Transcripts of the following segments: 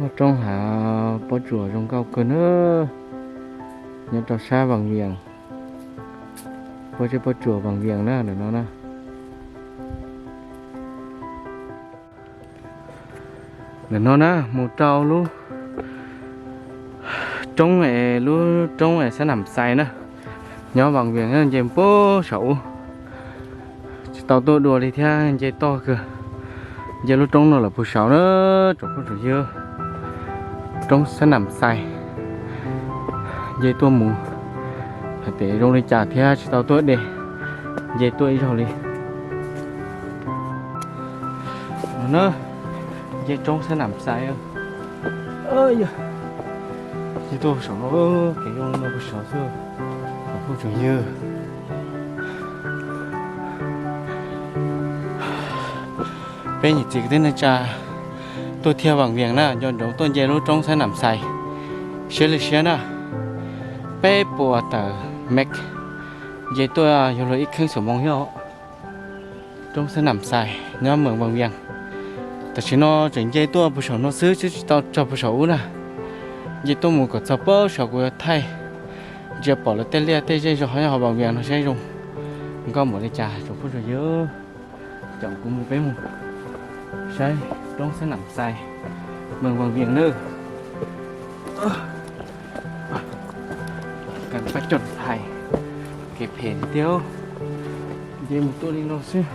Roob hav pob tsuas zoo nkauj kawg na, nyob rau sab Vaj Vias, pob zeb pob tsuas Vaj Vias na, ntawm no na. Ntawm no na mus rau lub roob es lub roob es Xab Nam Xais na, nyob Vaj Vias nce puag saum ub. Tsis tau tuaj dua li thiab, nce toj kawg. Nce lub roob no lawm puag saud na, tsoom phooj tsoom ywg, roob Xab Nam Xais. Nce tuaj mus hais tias zoo li cas thiab tsis tau tuaj de, nce tuaj ib zaug li. No na, nce roob Xab Nam Xais. Nce tuaj saum no, kev zoo no puag saud xwb, tsoom phooj tsoom ywg. Peb niam txiv kwv tij neej tsa tuaj thiab Vaj Vias na, nco ntsoov tuaj nce lub roob Xab Nam Xais siab li siab na. Peb puas tawm mev, nce tuaj yog luag ib kheej xuab moos yog roob Xab Nam Xais nyob moos Vaj Vias. Tam sim no tseem nce tuaj puag saum no xwb, tsis tau txog puag saum ub na. Nce tuaj mus kom txog puag saum kuv yuav thaij, ntsia pom lawv tej liaj tej zej zog nyob hauv Vaj Vias no saib zoo nkauj npaum li cas tsoom phooj tsoom ywg. Caum kuv mus peb mus saib roob Xab Nam Xais, moos Vaj Vias nawb. Kev phem tiag, nce mus tuaj li no xwb.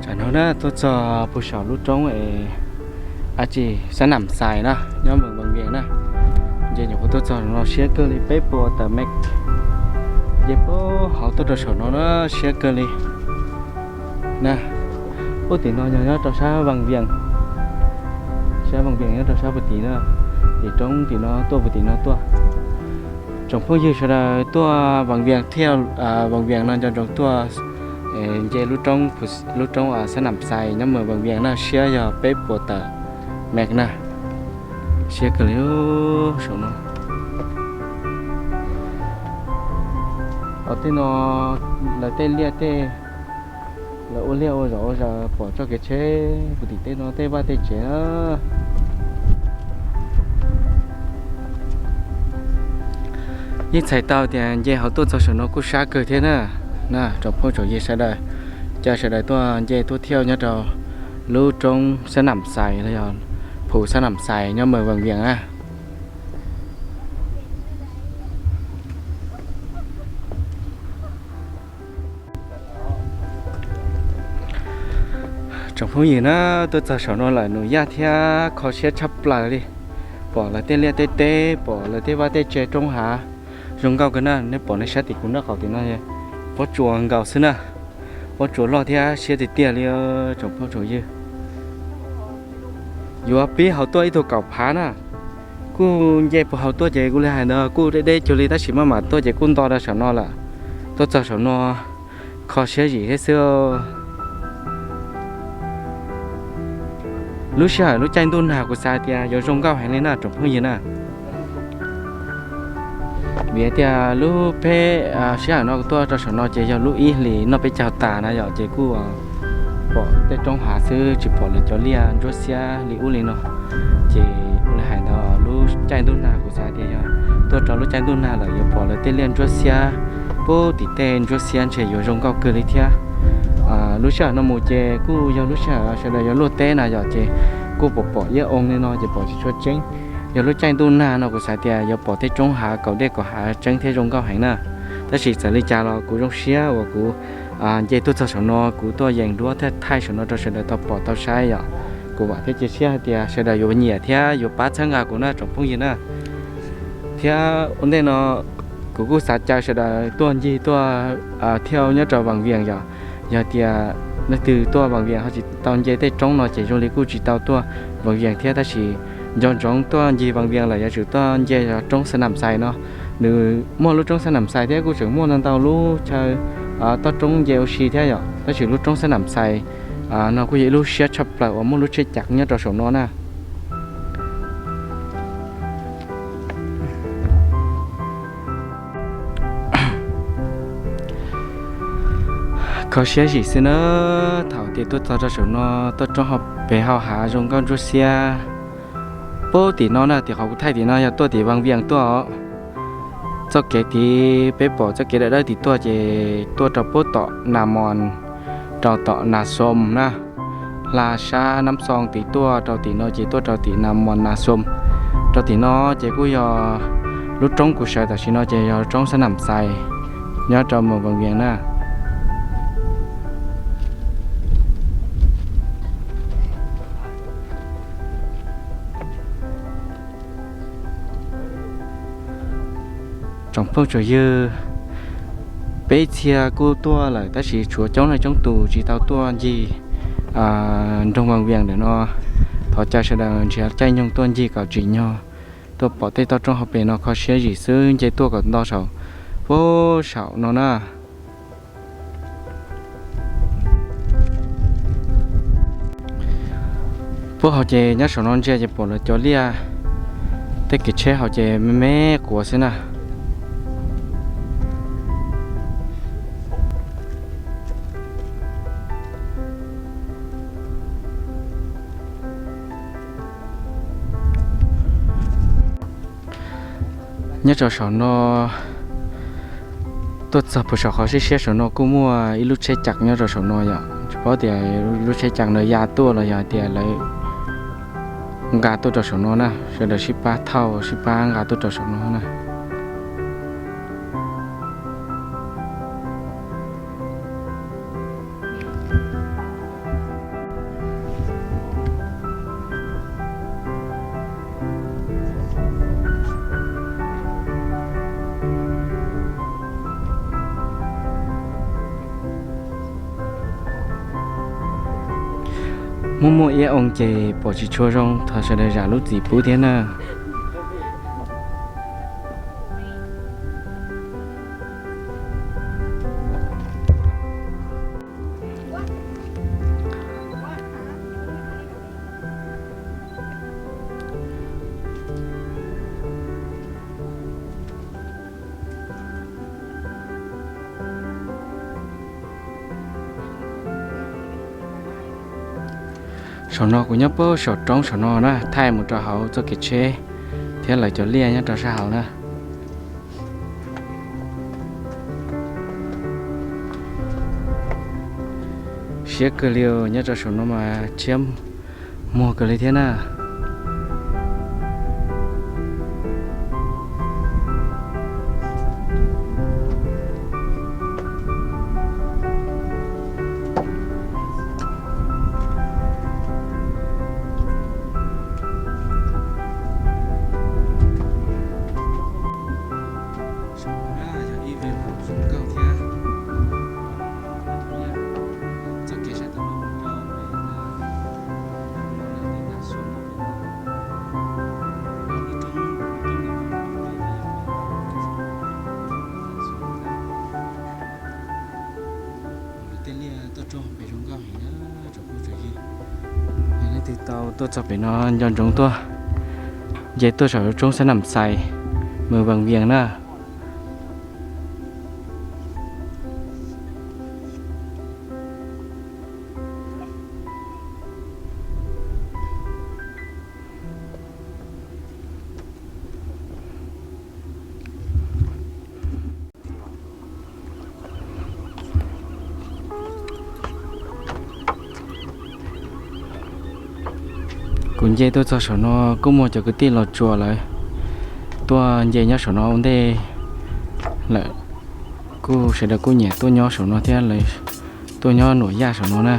Tsam no na tuaj txog puag saum lub roob es, a tsis, Xab Nam Xais na, nyob moos Vaj Vias na. Nce nyuam qhuav tuaj txog no siab kawg li, peb puas tawm mev. Nce puag hauv tuaj rau saum no na, siab kawg li na. Puag tim no yog nyob rau sab Vaj Vias, sab Vaj Vias nyob rau sab puag tim na. Tim roob tim no tuaj, puag tim no tuaj. Tsoom phooj ywg sawv daws tuaj Vaj Vias thiab, Vaj Vias no nco ntsoov tuaj nce lub roob, lub roob Xab Nam Xais nyob moos Vaj Vias na, siab yog peb puas tawm mev na. Siab kawg li saum no. Hauv tej no lawv tej liaj tej, lawv ua liaj ua zos ua zaws pom txoj kev tsheb puag tim tej no tej vaj tej tsev na. Yeej txhais tau tias nce hauv tuaj txog saum no kuj sab kawg thiab na. Na tsoom phooj tsoom ywg sawv daws, caw sawv daws tuaj nce tuaj thiaj nyob rau lub roob Xab Nam Xais los yog phu Xab Nam Xais nyob moos Vaj Vias na. Tsoom phooj ywg na, tuaj txog saum no lawm nws yaj thiab kho siab tshaj plaws li. Pom lawv tej liaj tej teb, pom lawv tej vaj tej tsev roob hav zoo nkauj kawg na. Nej pom nej saib tim kuv nraub qaum tim no, pob tsuas nkaus xwb na. Pob tsuas loj thiab siab tiag tiag li tsoom phooj tsoom ywg. Yuav pib hauv tuaj ib tug kaum phav na. Kuj nce puag hauv tuaj ces kuv li hais ntawd kuj deb deb cuag li tab sis maj mam tuaj ces kuj nto rau saum no lawm. Tuaj txog saum no kho siab zim thiab xwb. Lub sij hawm lub caij ntuj nag kuv xav tias yuav zoo nkauj heev li na tsoom phooj ywg na. Vim tias lub peb sij hawm no tuaj rau saum no ces yog lub ib hlis noj peb caug tas na yom, ces kuj pom tej roob hav xwb tsis pom lawv cov liaj ntsuab xiab li ub li no. Ces kuv li hais ntawd lub caij ntuj nag kuv xav tias yog tuaj rau lub caij ntuj nag lawm yuav pom lawv tej liaj ntsuab xiab, puag tim tej ntsuab xiab ntshe yuav zoo nkauj kawg li thiab. Lub sij hawm no mus ces kuj yog lub sij hawm sawv daws yuav luaj teb na yom, ces kuj pom pom iab oo li no ces pom tsis tshua tseeb. Yog lub caij ntuj nag no kuv xav tias yuav pom tej roob hav kaum dej kaum hav tseeb thiab zoo nkauj heev na. Tab sis txawm li cas los kuv zoo siab uas kuv nce tuaj txog saum no, kuv tuaj yees duab thiab thaij saum no rau sawv daws tau pom tau saib yom. Kuv vam thiab cia siab hais tias sawv daws yuav nyiam thiab yuav pab txhawb nqa kuv na tsoom phooj ywg na. Thiab ua ntej no kuv kuj xav caw sawv daws tuaj ncig tuaj thiaj nyob rau Vaj Vias yom. Yog tias leej twg tuaj Vaj Vias ho tsis tau nce tej roob no ces zoo li kuj tsis tau tuaj Vaj Vias thiab, tab sis nco ntsoov tuaj ncig Vaj Vias lawm yuav tsum tuaj nce roob Xab Nam Xais no. Nws muaj lub roob Xab Nam Xais thiab kuj tseem muaj ntau ntau lub chaw toj roob nce ua si thiab yom, tab sis lub roob Xab Nam Xais no kuj yog ib lub siab tshaj plaws uas muaj lub tsheb cav nyob rau saum no na. Kho siab zim xwb na, thaum tias tuaj txog rau saum no, tuaj roob hauv pes hauv hav zoo nkauj ntsuab xiab. Puag tim no na, tim qhov kuv thaij tim no yog tuaj tim Vaj Viaj tuaj os. Txoj kev tid peb pom txoj kev dawb dawb tim tuaj ces tuaj rau puag tom Nas Mos, rau tom Nas Xoo na. Hla sab Nab Xoo tid tuaj rau tim no ces tuaj rau tim Nas Mos Nas Xoo. Rau tim no ces kuj yog lub roob kuv sawv tam sim no ces yog roob Xab Nam Xais nyob rau Moos Vaj Viaj na. Tsoom phooj tsoom ywg, peb txhia kuj tuaj lawm tab sis tshuav coob leej coob tus tsis tau tuaj ncig nroog Vaj Viaj ntawm no. Thov caw sawv daws nrhiav caij nyoog tuaj ncig kom tsim nyog, tuaj pom tej toj roob hauv pes no kho siab zim xwb, nce tuaj kom nto saum, puag saum no na. Puag hauv ces nyob saum no ntsia ces pom lawv cov liaj, tej kev tsheb hauv ces me me quav xwb na. Nyob rau saum no, tuaj txog puag saum qhov siab siab saum no kuj muaj ib lub tsheb cas nyob rau saum no yom, tsis paub tias lub tsheb cas ntawd ya tuaj los yog tias lawv nqa tuaj rau saum no na, sawv daws sib pab thauj sib pab nqa tuaj rau saum no na. Muaj muaj iab oo ces pom tsis tshua zoo, thov sawv daws zam lub txim pub thiab na. Saum no kuv nyob puag saum roob saum no na, thaij mus rau hauv txoj kev tsheb thiab lawv cov liaj nyob rau sab hauv na. Siab kawg li, nyob rau saum no mas tshiab muag kawg li thiab na. Tej liaj toj roob pem zoo nkauj heev na, tsoom phooj tsoom ywg. Yog leej twg tau tuaj txog pem no nco ntsoov tuaj, nce tuaj saum roob Xab Nam Xais, Moos Vaj Viaj na. Kuv nce tuaj txog saum no kuj muaj cov kwv tij Los Tsuas lawv tuaj nce nyob saum no ua ntej lawm, kuj sawv daws kuj nyiam tuaj nyob saum no thiab, lawv tuaj nyob nuam yaj saum no na.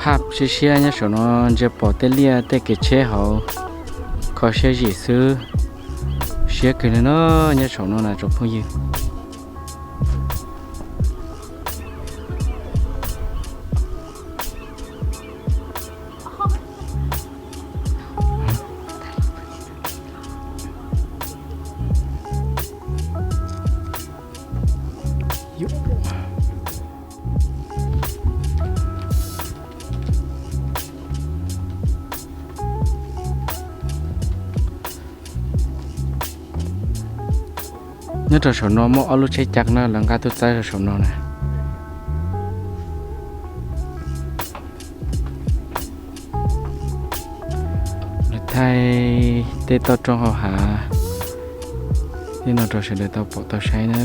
Phaj siab siab nyob saum no, ntsia pom tej liaj tej kev tsheb hauv, kho siab zim xwb. Siab kawg li no, nyob saum no na tsoom phooj ywg. Nyob rau saum no muaj ob lub tsheb cav na, lawv nqa tuaj txawb rau saum no na. Lawv thaij tej toj roob hauv hav tej no rau sawv daws tau pom tau saib na.